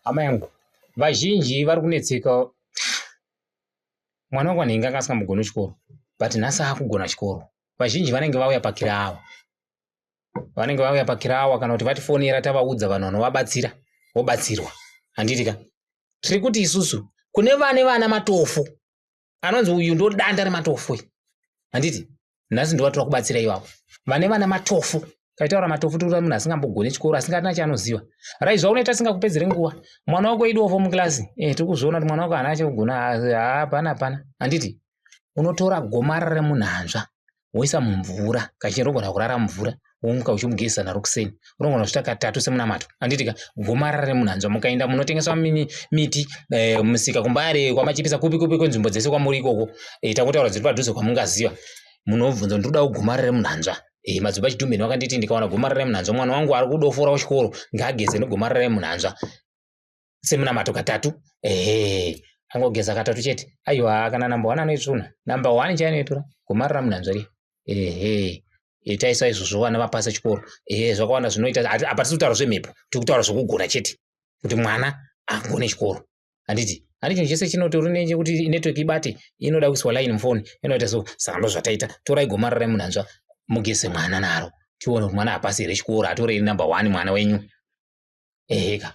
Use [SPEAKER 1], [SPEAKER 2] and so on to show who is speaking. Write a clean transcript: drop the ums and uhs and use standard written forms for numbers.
[SPEAKER 1] Hama yangu, vazhinji vari kunetseka, mwana wangu anenge anga asingambogoni chikoro, but nhasi akugona chikoro. Vazhinji vanenge vauya pakirawa, vanenge vauya pakirawa kana kuti vatifonera, tavaudza vanhu vanovabatsira, vobatsirwa. Handiti ka? Tiri kuti isusu kune vane vana matofo anonzi uyu ndo danda rematofo, handiti? Nhasi ndovatora kubatsira ivavo vane vana matofo. Kaitaura matofo, tikuta munhu asingambogoni chikoro, asingatina chaanoziva. Rai, zvaunoita singakupedzere nguva, mwana wako idofo mukilasi, tiri kuzviona kuti mwana wako haana chekugona, hapana, hapana, handiti? Unotora gomarara remunhanzva, woisa mumvura. Kazhinji unogona kurara mumvura, womuka uchimugezesa naro kuseni. Unogona kuzviita katatu semunamato, handiti ka? Gomarara remunhanzva, mukaenda munotengeswa miti, musika kuMbare, kwaMachipisa, kupi kupi, kwenzvimbo dzese kwamuri ikoko, tangotaura dziri padhuze kwamungaziva, munobvunza, "Ndinoda gomarara remunhanzva. Madzibaba Chidhumbeni vakanditi ndikawana gomarara remunhanzva, mwana wangu ari kudofora kuchikoro ngaageze negomarara remunhanzva semunamato katatu." Ehe, angogeza katatu chete. Aiwa, kana number one anoitsvuna, number one chainoitora gomarara munhanzva riya. Ehe, taisa izvozvo, vana vapasa chikoro. Ehe, zvakawanda zvinoita. Apa tisi kutaura zvemhepo, tiri kutaura zvokugona chete, kuti mwana agone chikoro, handiti? Handi chinhu chese chinotori nechekuti network ibate, inoda kuiswa line mufoni, inoita so. Saka ndo zvataita. Torai gomarara remunhanzva, mugeze mwana naro, tione kuti mwana hapasi here chikoro, atorei number one mwana wenyu. Eheka.